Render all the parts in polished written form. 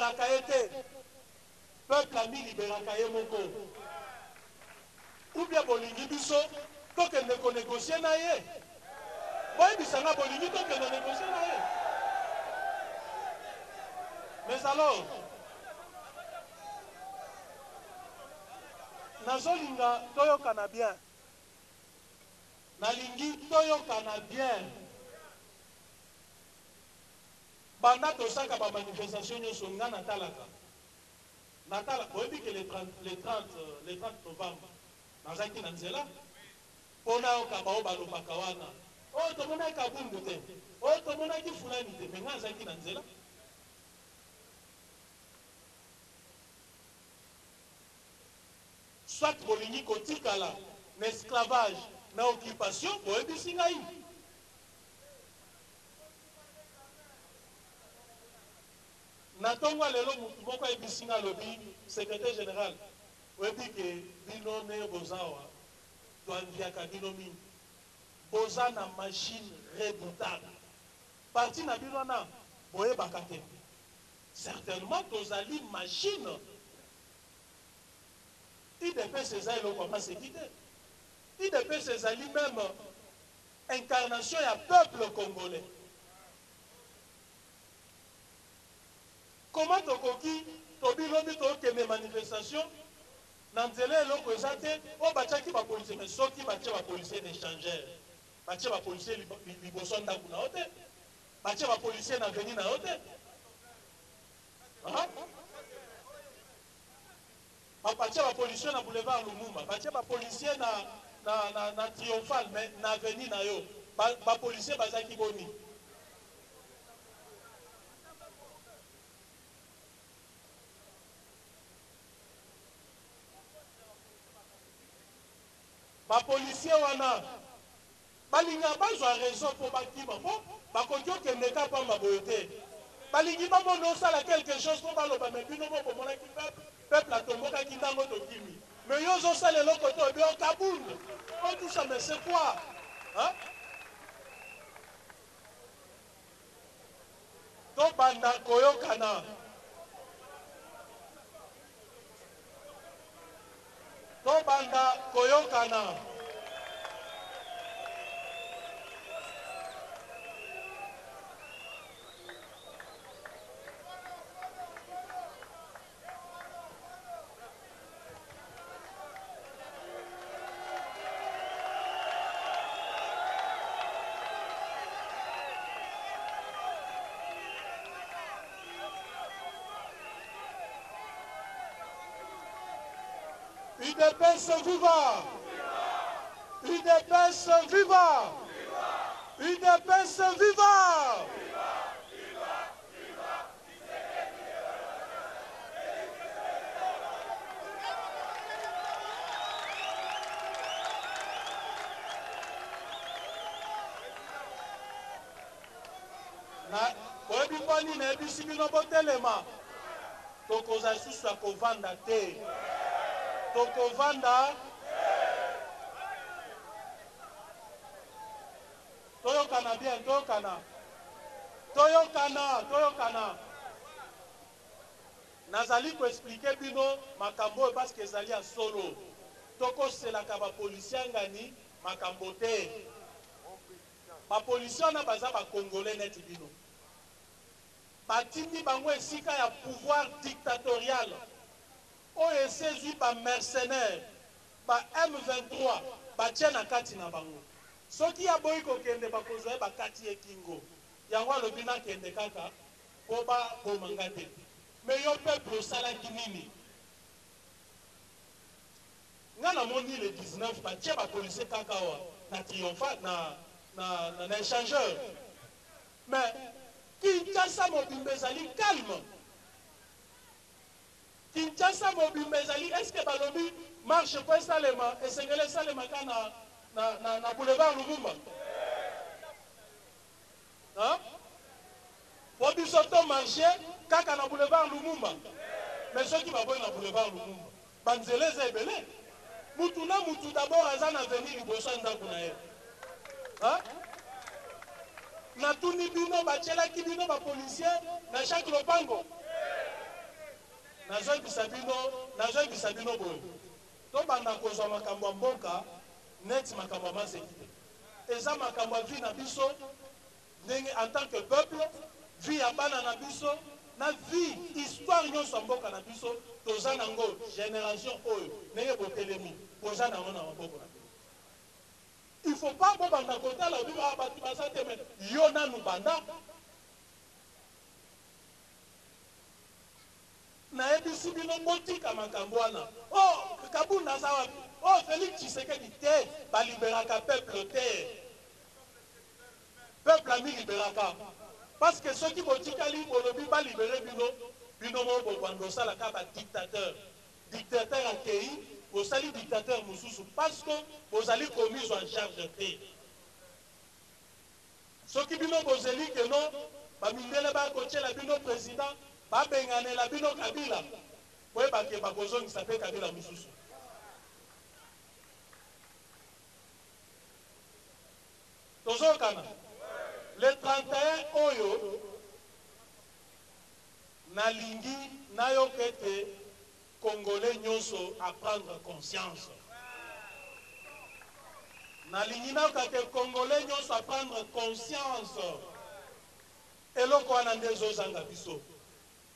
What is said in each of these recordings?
Baliberaka ye te. Peuple amiliberaka ye moko. Ou bien bolingi biso tokende ko negocier na ye? Boyebisa nga bolingi tokende negocier na ye? Mais alors nazolinga toyokana bien. Nalingi toyokana bien. Banda tosaka ba manifestation nyoso nga natalaka. Natala boyebi ke le 30 le 30 le 30 novembre nazalaki na nzela po nayoka baoyo balobaka wana oh tomonaki kabundu te oh tomonaki fulani te mais nga nazalaki na nzela. Soit bolingi kotikala na esclavage na occupation boyebisi ngai. Na tongo ya lelo mutu moko ayebisi nga alobi secretaire general oyebi ke bino ndenge boza awa to enviaka bino mingi boza na machine redoutable parti na bino wana boyebaka te certainement tozali machine udps eza eloko ya maseki te udps ezali meme incarnation ya peuple congolais. Comment tokoki tobi lobi tokende manifestation na nzela eloko eza te oyo batiaki ba policier mais soki batie ba policier na echangeur batie ba policier liboso ya ndaku na yo te batie ba policier na avenue na yo te hein? Batie ba policier na boulevard Lumumba batie ba policier na na na, na triomphal mais na avenue na yo ba, ba policier bazaki boni? Ba policiers wana balinga bazwa raison po bakima po bakoki okende ka pamba boye te. Balingi bamona osala quelque chose po baloba mais bino mo bomonaki peuple, peuple atombokaki ndango tokimi. Mais yo ozosala eloko te oyebi oh Kabund, oh tout ça mais c'est quoi? Hein? Tobanda koyokana. Tobanda koyokana. Udps viva! Udps viva! Udps viva! Na boyebi mpo nini nayebisi bino botelema? Tokozala lisusu ya kovanda te. Tokovanda Toyokana bien, toyokana. Toyokana, toyokana. Nazali ko expliquer bino makambo oyo parce que ezali ya solo. Tokoselaka ba policiers ngani makambo te. Ba policiers wana baza ba congolais neti bino. Batindi bango esika ya pouvoir dictatorial oyo esi ezwi ba mercenaires ba M23 batie na kati na bango. Soki aboyi kokende bakozwa ye bakati ye kingo. Yango alobi nakende kaka po ba boma nga te. Mais yo peuple osalaki nini? Nga namoni le 19 batie ba policiers kaka awa na triomphal na na na echangeur. Mais Kinshasa mobimba ezali calme. Kinshasa mobimba ezali est ce que balobi marche po esalema esengeli esalema ka na na na, na boulevard Lumumba? Hein? Po biso to marche kaka na boulevard Lumumba? Mais soki baboyi na boulevard Lumumba, ba nzela eza ebele. Mutu na mutu d'abord aza na avenue liboso ya ndaku na ye. Hein? Natuni bino batielaki bino ba policiers na chaque lopango? Nazoyebisa bino, nazoyebisa bino boye, tobanda kozwa makambo ya mboka neti makambo ya maseki te. Eza makambo ya vie na biso ndenge en tant que peuple, vie ya bana na biso na vie histoire nyonso ya mboka na biso toza nango generation oyo ndenge botelemi boza nango na maboko na bino. Il faut pas bobanda kotala obi ah batu baza te mais yo nanu banda. Nayebisi bino botika makambo wana oh Kabund aza wapi oh Felix Tshisekedi te ba liberaka peuple te peuple ami liberaka parce que soki botikali bolobi ba libere bino bino moko bobanda osala ka ba dictateur dictateur akeyi bosali dictateur mosusu parce que bozali komizwa en charge te. Soki bino bozeli que non ba mindele baya kotiela bino president ba benganela bino kabila boyeba que bakozongisa pe kabila mususu. Tozoyokana? Le 31 oyo nalingi nayoka ete Congolais nionso a prendre conscience. Nalingi nayoka ke Congolais nionso a prendre conscience. Eloko wana nde ezo zanga biso.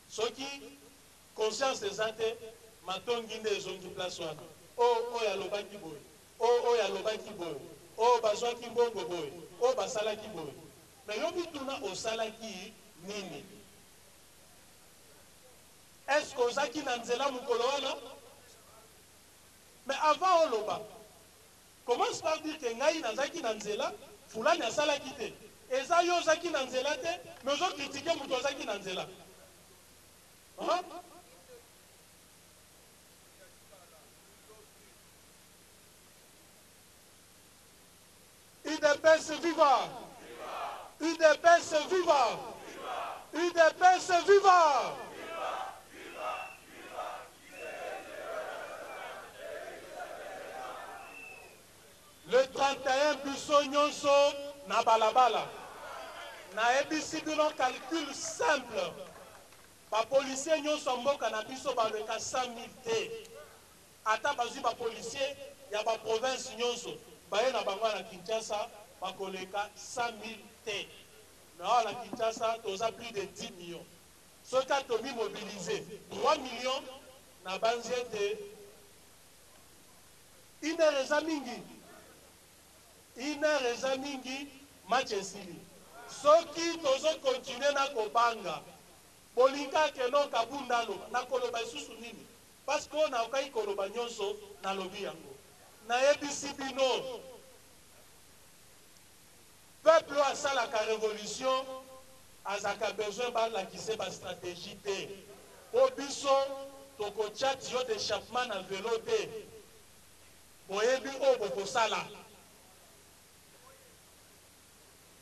Soki conscience eza te, matongi nde ezongi place wana. Oh oyo alobaki boye, oh oyo alobaki boye, oh bazwaki mbongo boye, oh basalaki boye. Mais yo mituna osalaki nini? Est ce que ozaki na nzela mukolo wana? Mais avant oloba, commence par dire que ngai nazaki na nzela, fulani asalaki te. Eza yo ozaki na nzela te, mais ozo critiquer mutu azaki na nzela. Hein? Udps viva! Udps viva! Udps viva! Le 31 biso nyonso na balabala. Nayebisi bino calcul simple. Ba policiers nyonso ya mboka na biso baleka 100 000 te. Ata bazui ba policiers ya ba provinces nionso baye na bango na Kinshasa bakoleka 100.000 te. Mais awa na Kinshasa toza plus de 10 millions. Soki kaka tomi mobiliser 3 millions nabanzi ete une heure eza mingi. Une heure eza mingi match esili. Soki tozo continuer na kobanga bolingi kaka que non Kabund aloba nakoloba lisusu nini? Parce que oyo nakokaki koloba nionso nalobi yango. Nayebisi bino peuple oyo asalaka revolution azalaka besoin balakise ba strategie te po biso tokotia tuyau d'echappement na velo te. Boyebi oyo bokosala.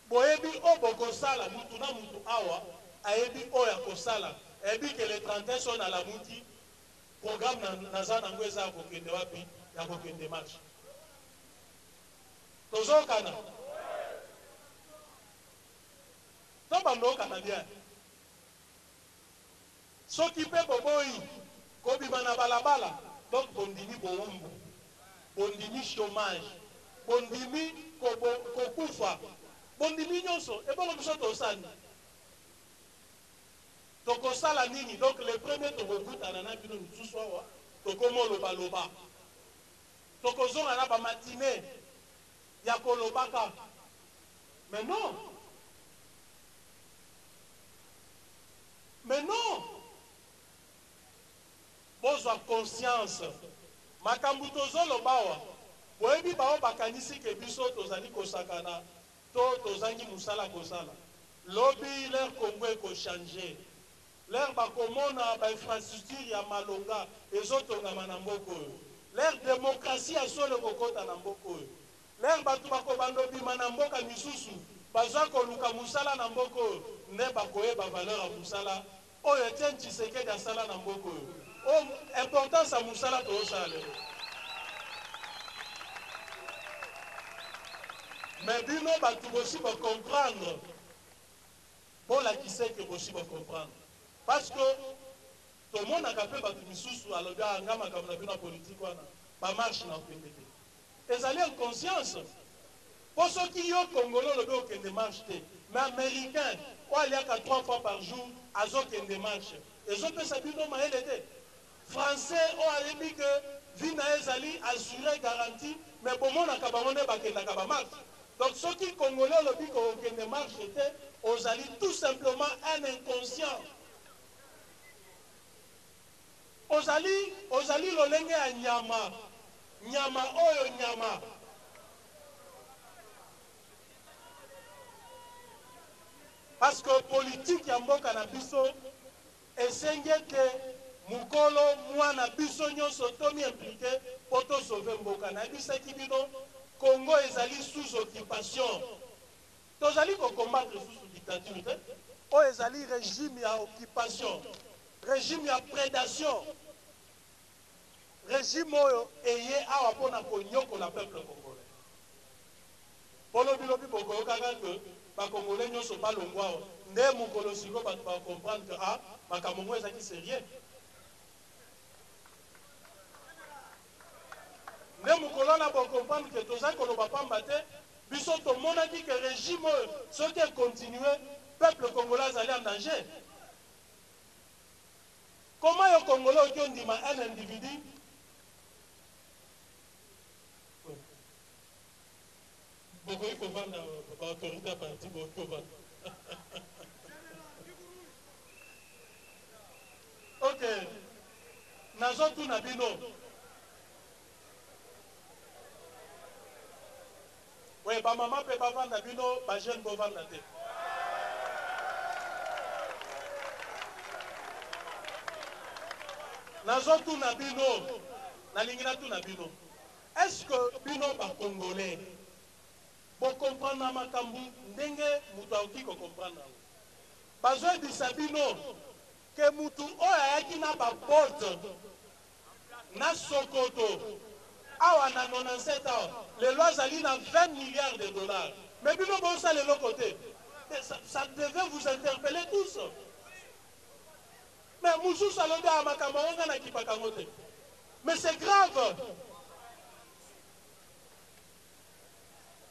Boyebi oyo bokosala, mutu na mutu awa ayebi oyo akosala, ayebi que le 31 soki nalamuki programme na naza nango eza ya kokende wapi? Ya kokende marche. Tozoyokana? Tobanda oyokana bien. Soki pe boboyi kobima na balabala donc bondimi bowumbu, bondimi chomage, bondimi kokufa, bondimi nionso ebongo biso tosala nini? Tokosala nini? Donc le premier tokokutana na bino lisusu awa tokomoloba loba, tokozonga na ba matinee ya kolobaka mais non. Mais non! Bozwa conscience. Makambu tozo loba awa, boyebi ba oyo bakanisi que biso tozali kosakana to tozangi musala kosala. Lobi leur Congo eko changer. Leur bakomona ba infrastructures ya malonga ezo tongama na mboka oyo. Leur democratie ya solo ekokota na mboka oyo. L'heure batu bakobanda obima na mboka misusu bazoya koluka musala na mboka oyo nde bakoyeba valeur ya musala oyo Etienne Tshisekedi asala na mboka oyo. Oyo importance ya musala tozosala lelo. Mais bino batu bosi bo comprendre, bolakisa ete bosi bo comprendre parce que. Tomonaka mpe bato misusu alobi ah nga makambo na bino ya politique wana ba marche na okende te. Ezali inconscience. Mpo soki yo congolais olobi okende marche te mais americain oyo aliaka 3 fois par jour azokende marche ezopesa bino mayele te? Français oyo ayebi que vie na ye ezali assure garantie mais bomonaka bango nde bakendaka ba marche. Donc soki congolais olobi kokende marche te ozali tout simplement un inconscient. Ozali ozali lolenge ya nyama nyama oyo nyama. Parce que politique ya mboka na biso esengi ete mukolo mwana biso nyonso tomi impliquer po to sauver mboka. Nayebisaki bino Congo ezali sous occupation. Tozali ko combattre lisusu dictature te. Oyo ezali regime ya occupation, regime ya predation, regime oyo eye awa pona konyokola peuple congolais. Po lobi lobi bokoyokaka que ba congolais nionso balongwa awa, nde mokolo sikoyo batu bako comprendre que ah makambo ngo ezalaki serieux. Nde mokolo wana bo comprendre que tozali koloba pamba te, biso tomonaki que regime oyo soki e continuer peuple congolais azali en danger. Comment yo congolais okoki ondima un individu bokoki kovanda ba autorite ya parti bokoki kovanda Ok nazo tuna bino. Oui ba maman pe bavanda bino ba jeune bovanda te. Nazo tuna bino nalingi natuna bino est ce que bino ba congolais bo comprendre makambu ndenge mutu akoki ko comprendre yango? Bazoyebisa bino que mutu oyo ayaki na ba bottes na sokoto awa na 97 awa lelo azali na 20 milliards de dollars mais bino bosala eloko te ça, ça devait vous interpeller tous. Mais mususu alobi ah makambo yango nga nakipaka yango te mais c'est grave,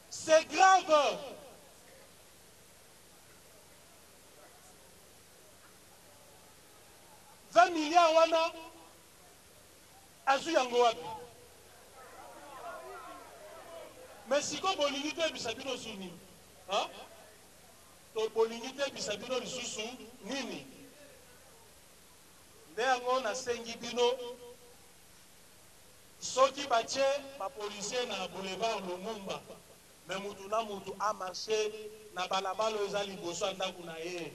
c'est grave. 20 milliards wana azui yango wapi? Mais sikoyo bolingi toyebisa bino su nini? Hein? To bolingi toyebisa bino lisusu nini? Nde yango nasengi bino soki batie ba policiers na boulevard Lumumba Mais mutu na mutu a marcher na balabala oyo eza liboso ya ndaku na ye.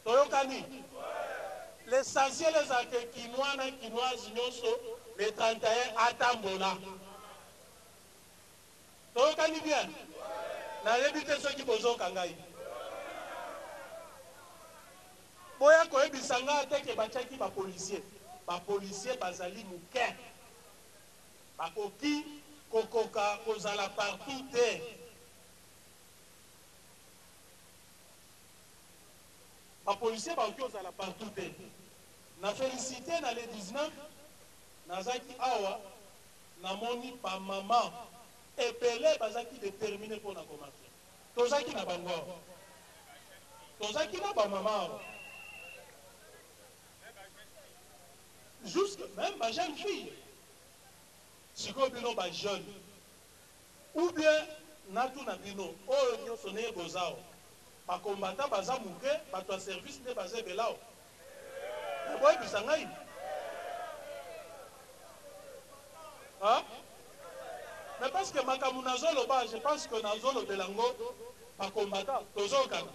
Toyokani? L'essentiel ezala que kinois na kinoise nionso le 31 atambola. Toyokani bien? Nayebi te soki bozoka ngai. Boya koyebisa ngai te que batiaki ba policiers. Ba policiers bazali muke. Bakoki kokoka kozala partout te. Ba policiers bakoki kozala partout te. Na felicite na le 19 nazaki awa namoni ba mamans ebele bazaki determiner pona ko marcher. Tozaki na bango awa. Tozaki na ba mamans awa. Jusque meme ba jeune fille. Sikoyo bino ba jeune ou bien natuna bino oyo nioso ndenge boza awa ba combattant baza muke batu ya service nde baza ebele awa? Mais boyebisa ngai hein? Mais parce que makambo nazo loba je pense que nazo lobela ngo ba combattant tozoyokana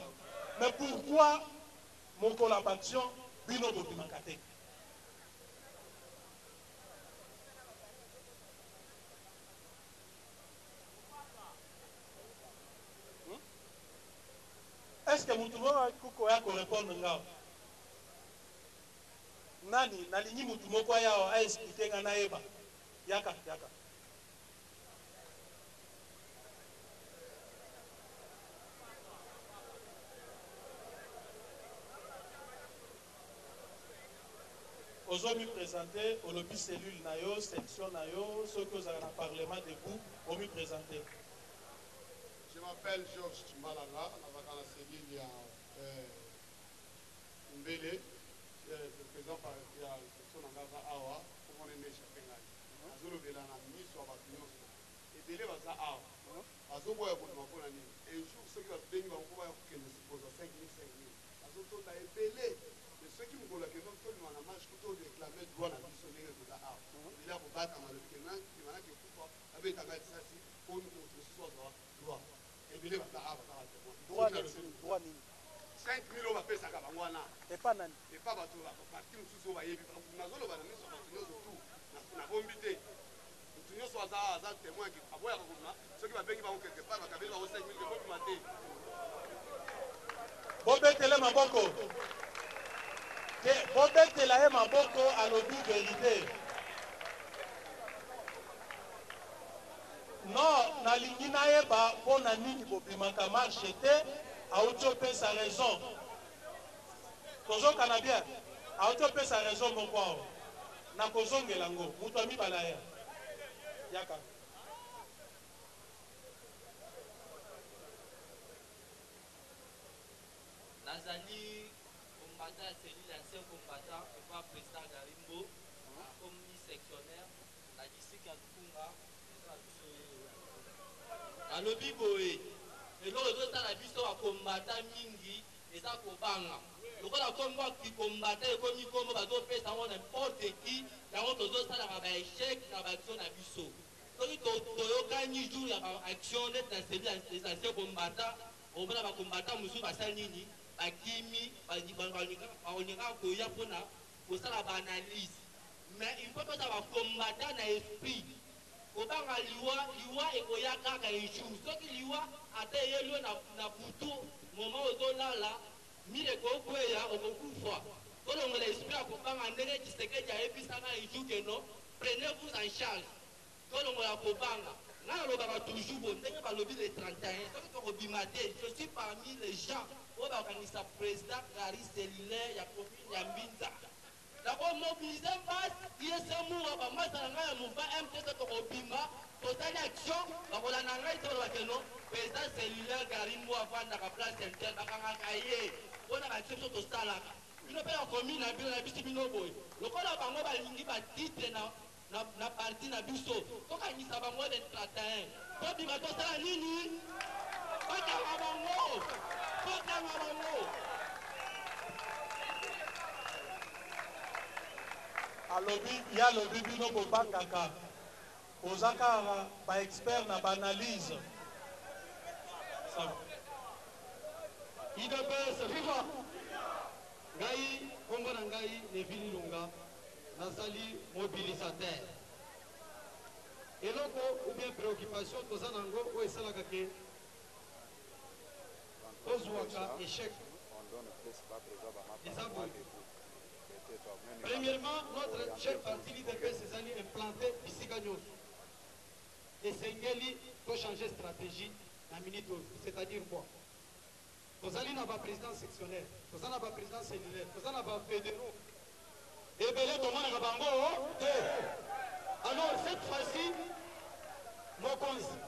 mais pourquoi mokolo ya b'action bino bobimaka te? Est ce que mutu moko akoki koya ko repondre nga awa? Nani? Nalingi mutu moko aya awa a expliquer nga nayeba. Yaka, yaka. Ozo mi presenter, olobi cellule na yo, section na yo, soki ozalaka na parlement debout, omi presenter. Je m'appelle Georges Tshimbalanga, nazalaka na cellule ya Mbele, le president ya section na nga aza awa, kombo na ye nde echappe ngai. Nazolobela na miso ya bato nyonso, ebele baza awa bazoboya kondima mpo na nini? Un jour soki babengi bango mpo baya kokende kozwa 5000 5000 bazotonda ebele, mais soki mokolo akende tobima na marche mpo to reclamer droit na biso ndenge toza awa, ebele akobatama, alobi ke ndima nake kufa, babeta ngai lisasi mpo moto mosusu azwa droit. Ebele baza awa, baza ba temoin. Droit nini? Droit nini? 5000 oyo bapesaka bango wana. Epa nani? Epa bato ba parti mosusu oyo bayebi. Nazoloba na miso ya bato nyonso tout, nabombi te. Moto nyonso aza awa aza temoin ke aboyaka kobima, soki babengi bango quelque part bakabeli bango 5000 ke bobima te. Bobetele maboko te, bobetela ye maboko, alobi verite. Non, nalingi nayeba pona nini bobimaka marche te, awuti opesa raison. Tozokana bien? Awuti opesa raison moko awa. Nakozongela ngo. Mutu ya mibale aya. Yaka. Nazali combattant ya cellule ancien combattant epa president Garimbo, nakomi sectionnaire na district ya Lukunga, eza na biso ye oyo ya Lukunga. Nalobi boye, eloko ezosala biso ba combattant mingi eza kobanga. Lokola kombo ya ki combattant ekomi kombo bazopesa yango n'importe qui, yango tozosalaka ba echec na ba action na biso. Soki toyokani jour ya ba action neti na cellule ya les anciens combattants, okomona ba combattants mosusu basali nini? Bakimi, balingaka koya pona kosala ba analyse. Mais il faut tozala ba combattants na esprit. Kobanga liwa, liwa ekoya kaka un jour. Soki liwa ata eyeli yo na butu moment ozo lala, mur ekokweya okokufa. Tolongola esprit ya kobanga ndenge Tshisekedi ayebisaka un jour que non, prenez vous en charge. Tolongola kobanga. Nga nalobaka toujours boye ndenge balobi le 31 soki tokobima te, je suis parmi les gens oyo bakangisa president Gary cellulaire ya commune ya Mbinza. Nako mobiliser masse ISC Mura ba masta na ngai ya mouvement MTC tokobima tosali action bakolanda ngai te baloba que non president cellulaire Gary Mbwa avandaka place intel bakangaka ye pona ba action biso tosalaka. Bino pe na commune na bino nayebisi bino boye lokola bango balingi ba titre na na parti na biso tokangisa bango le 31 tobima tosala nini bakanga bango bakanga bango. Alobi ye alobi bino bobangaka boza kaka ba expert na ba analyse ça va. Udps viva! Ngai kombo na ngai Neville Ilunga. Nazali mobilisateur. Eloko ou bien preoccupation toza na yango oyo esalaka que tozuaka echec eza boye, premièrement notre cher parti l'UDPS ezali implante bisika nionso, esengeli to changer strategie na minute oyo, c'est-à-dire quoi? Tozali na ba presidents sectionnaires, toza na ba presidents cellulaires, toza na ba federaux ebele tomonaka bango te. Alors cette fois-ci mokonzi,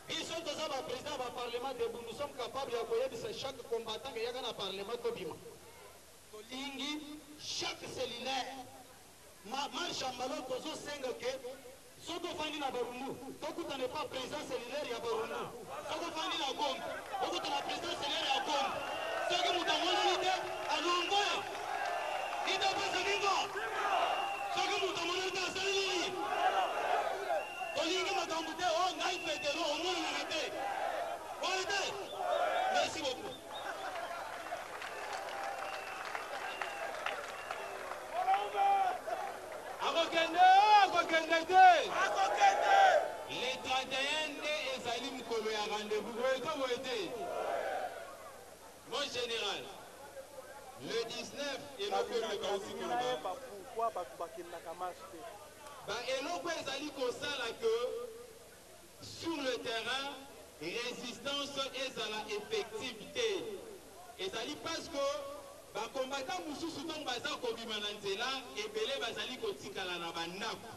biso toza ba presidents ya ba parlement debout, nous sommes capables ya koyebisa chaque combattant ke yaka na parlement tobima. Tolingi chaque cellulaire Ma marche ya mbala oyo tozo senga que soki ofandi na Barumbu tokutana epa president cellulaire ya Barumbu, soki ofandi na Gombe okutana president cellulaire ya Gombe, soki moto amonani te alongwe. Udps viva! Soki moto amonani te asali nini? Tolingi makambo te oh ngai federo omonanaka te. Boye te? Merci beaucoup. Akokende akokende te. Le 31 nde ezali mokolo ya rendez-vous boye to boye te? Mon general, le 19 eloko oyo ndeko auti Nalingi nayeba koloba. pourquoi batu bakendaka marche te. Ba eloko ezali kosala que Sur le terrain, resistance ezala effective te ezali parce que Ba combattants mosusu ntango baza kobima na nzela, ebele bazali kotikala na bandako.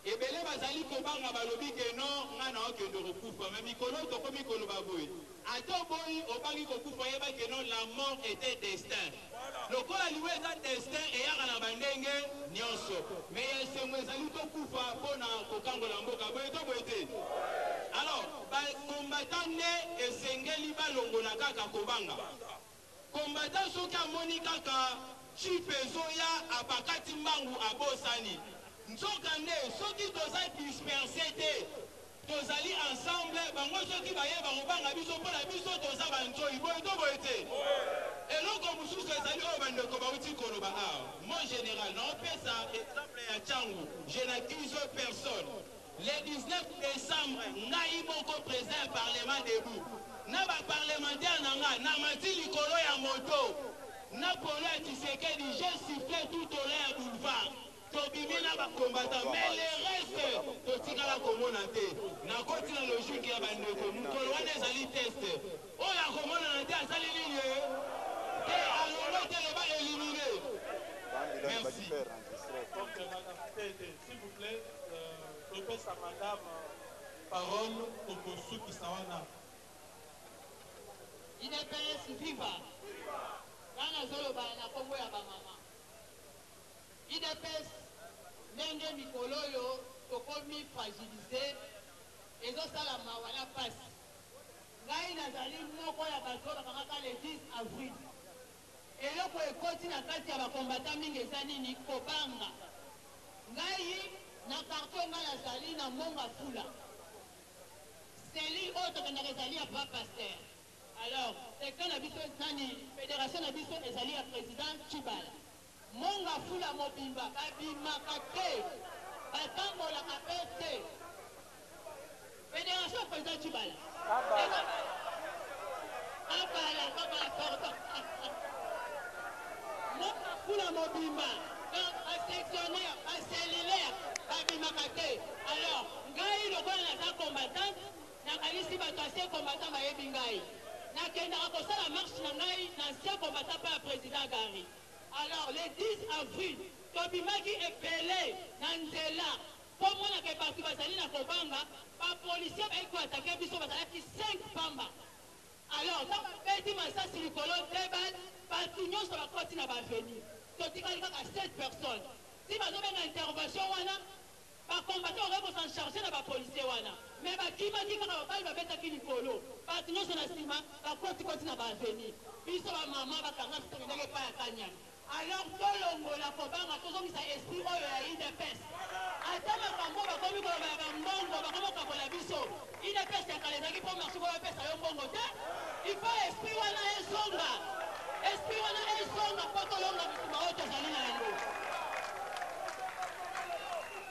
Ebele bazali kobanga, balobi ke non, nga naokende kokufa. Mais mikolo oyo tokomi koloba boye, ata oboyi, obangi kokufa, yeba ke non, la mort est un destin. Lokola liwa eza destin, eyaka na ba ndenge nionso. Mais ya esengo ezali tokufa pona kokangola mboka. Boye to boye te? Alors, ba combattants nde esengeli balongola kaka kobanga. Combattant soki amoni kaka jeep ezoya apakati mbangu abosani. Nzoka nde soki toza disperse te tozali ensemble bango soki baye bakobanga biso mpo na biso toza ba nzoyi boye to boye te? Eloko mosusu ezali oyo bandeko bawuti koloba awa mon general naopesa exemple ya Tshangu je n'accuse personne. Le 19 decembre, ngai moko president ya parlement debout na ba parlementaires na nga namati likolo ya moto na polo ya Tshisekedi, j'ai siffle tout au long ya boulevard, tobimi na ba combattants mais le reste totikala komona te. Nakoti na logique ya ba ndeko, mokolo wana ezali test, oyo akomonana te asali nini? Te alongwe te, loba elimine. Merci. Ok madame, te te s'il vous plait topesa madame parole tokosukisa wana. Udps viva! Nga nazoloba na kombo ya ba mama. Udps ndenge mikolo oyo tokomi fragilise ezosala mawa na pasi. Ngai nazali moko ya bato oyo bakangaka le 10 avril. Eloko ekoti na kati ya ba combattants mingi eza nini? Kobanga. Ngai na quartier oyo ngai nazali na Mont Ngafula, cellule oyo tokendaka ezali ya papa pasteur. Alors section na biso nani federation na biso ezali ya president Tshibala. Mont Ngafula mobimba babimaka te, batambolaka pe te. Federation ya president Tshibala. Kabala. Kabala, Kabala pardon. Mont Ngafula mobimba donc ba sectionnaires, ba cellulaires babimaka te. Alors ngai lokola naza combattante, nakanisi bato ancien combattant bayebi ngai. Nakendaka kosala marche na ngai na ancien combattant pa ya president Gary. Alors le 10 avril tobimaki ebele na nzela po mona ke batu bazali na kobanga, ba policiers bayaki ko attaquer biso bazalaki 5 pamba. Alors tango babeti masasi likolo deux balles, batu nionso bakoti na ba avenues. Totikali kaka 7 personnes. Ti bazobenga intervention wana, Ba combattants bakokaki ko s'en charger na ba policiers wana mais bakimaki kaka ba balles babetaki likolo batu nionso na sima bakoti koti na ba avenues biso ba maman bakanga biso tokendaki epai ya Kaniama alors tolongola kobanga tozongisa esprit oyo ya udps ata makambo oyo bakomi koloba ya ba mbongo bakomi kokabola biso udps ya kala ezalaki po marche po bapesa yo mbongo te il faut esprit wana ezonga esprit wana ezonga po tolonga bitumba oyo tozali na yango.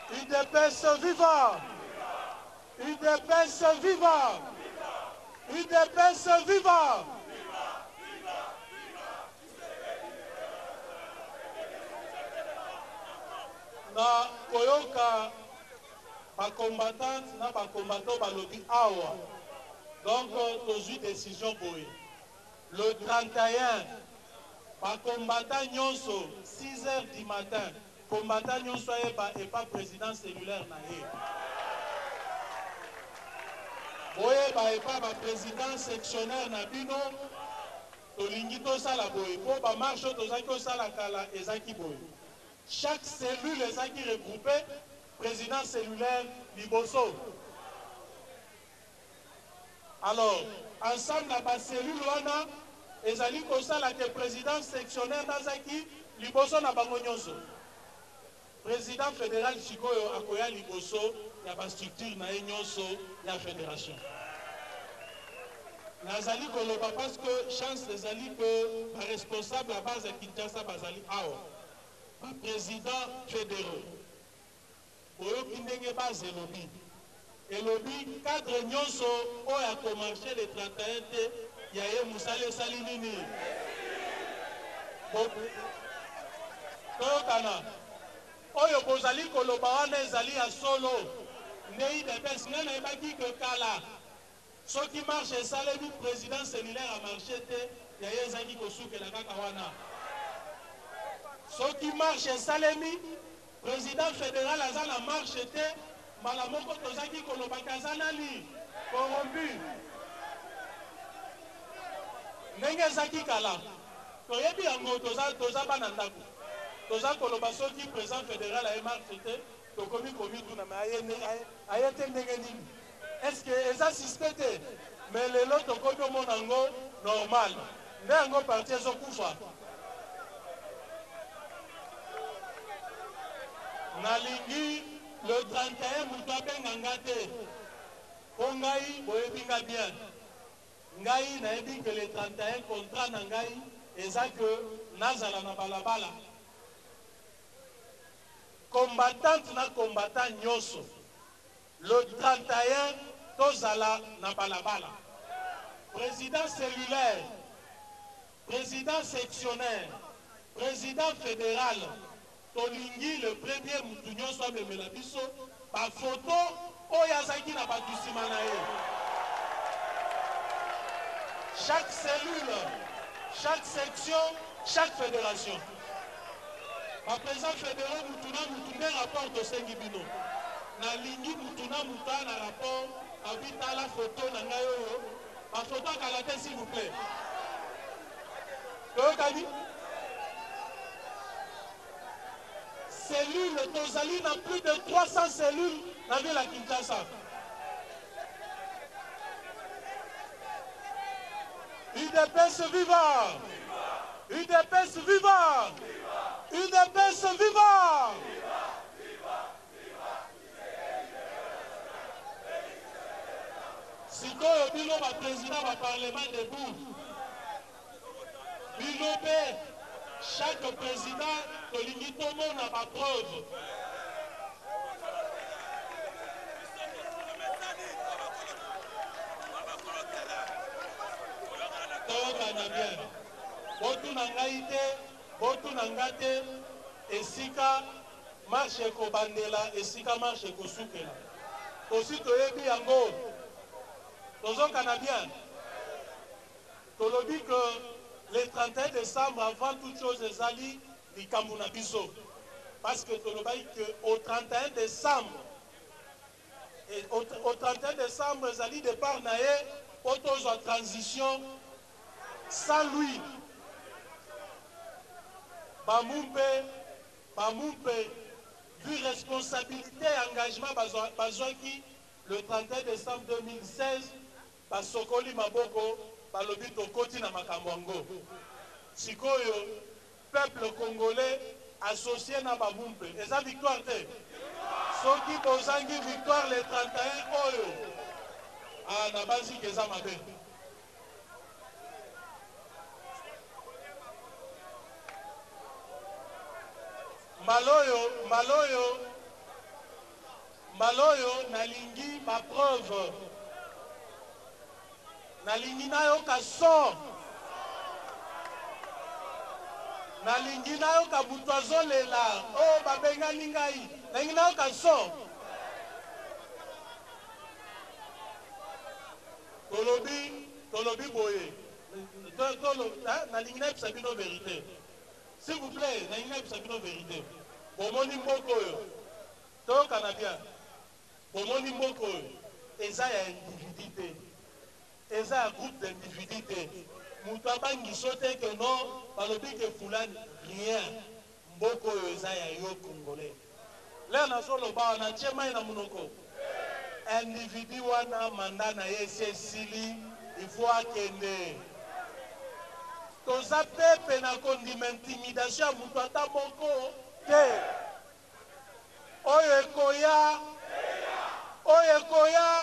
Udps viva! Udps viva! Udps viva! Na koyoka ba combattantes na ba combattants balobi awa, donc tozui decision boye, le 31 ba combattants nionso 6 heures du matin Combattant nionso ayeba epa president cellulaire na ye. Boyeba epa ba president sectionnaire na bino tolingi tosala boye po ba marche oyo tozalaki kosala kala ezaki boye chaque cellule ezaki regroupe president cellulaire liboso alors ensemble ya ba cellule wana ezali kosala que president sectionnaire nde azaki liboso na bango nionso. President federal sikoyo akoya liboso ya ba structures na ye nionso ya federation. Nazali koloba parce que chance ezali que ba responsables ya base ya Kinshasa bazali awa, ba presidents federaux. Boyoki ndenge base elobi? Elobi cadre nionso oyo ako marcher le 31 te ya ye musala esali nini? Bo toyokana. Oyo bozali koloba wana ezali ya solo nde udps ngai nayebaki que kala soki marche esalemi president cellulaire a marcher te ya ye ezalaki kosukela kaka wana. Soki marche esalemi, president federal aza na marche te, mbala moko tozaki koloba ke aza nani? Corrompu. Ndenge ezaki kala, toyebi yango, toza, toza bana ndako. Toza koloba soki president federal aye marche te, tokomi komituna mais aye, aye, aye te ndenge nini? Est ce que eza suspect te? Mais lelo tokomi omona yango normal. Nde yango parti ezo kufa. Nalingi le 31 mutu abenga nga te po ngai boyebi nga bien. Ngai nayebi que le 31 contrat na ngai eza que nazala na balabala. Combattante na combattant nyoso Le 31 tozala na balabala. President cellulaire, president sectionnaire, president federal tolingi le premier mutu nionso amemela biso ba photo oyo azalaki na batu sima na ye. Chaque cellule, chaque section, chaque federation. Ba presidents federaux mutu na mutu nde rapport tosengi bino. Nalingi mutu na mutu aya na rapport abi tala photo na ngai oyo ba photo ya kala te s'il vous plait. Toyokani? Cellule tozali na plus de 300 cellules na ville ya Kinshasa. Udps viva! Udps viva! Udps viva! Sikoyo bino ba president ba parlement debout bino pe chaque president tolingi tomona ba preuve. Toyokana bien. Botuna ngai te, botuna nga te esika marche ekobandela, esika marche ekosukela. Tosi toyebi yango. Tozokana bien? Tolobi que le 31 decembre avant toute chose ezali likambo na biso parce que tolobaki que au 31 decembre et au, au 31 decembre ezali depart na ye po tozwa transition sans lui. Bamumpe, bamumpe vu responsabilite ya engagement bazwaki le 31 decembre 2016 Basokoli maboko balobi tokoti na makambo ango. Sikoyo peuple congolais associe na ba mumpe eza victoire te? Soki bozangi victoire le 31 oyo ah nabanzi ke eza mabe. Mbala oyo, mbala oyo. Mbala oyo nalingi ba preuves. Nalingi nayoka son. Nalingi nayoka mutu azolela oh babengani ngai. Nalingi nayoka son. Tolobi, tolobi boye. Nalingi nayebisa bino verite. S'il vous plait, nalingi nayebisa bino verite. Bomoni mboka oyo. Toyokana bien. Bomoni mboka oyo eza ya individu te. Eza ya groupe d'individu te. Mutu abangiso te que non balobi que fulani rien. Mboka oyo eza ya yo congolais. L'heure nazo loba awa natie mayi na munoko. Individu wana mandat na ye esi esili il faut akende. Toza pepe na kondima intimidation ya mutu ata moko te. Oyo ekoya, oyo ekoya,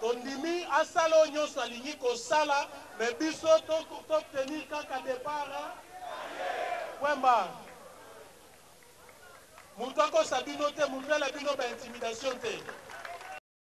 tondimi asala oyo nionso alingi kosala mais biso to obtenir kaka depart point barre. Mutu akosa bino te, mutu ala bino ba intimidation te.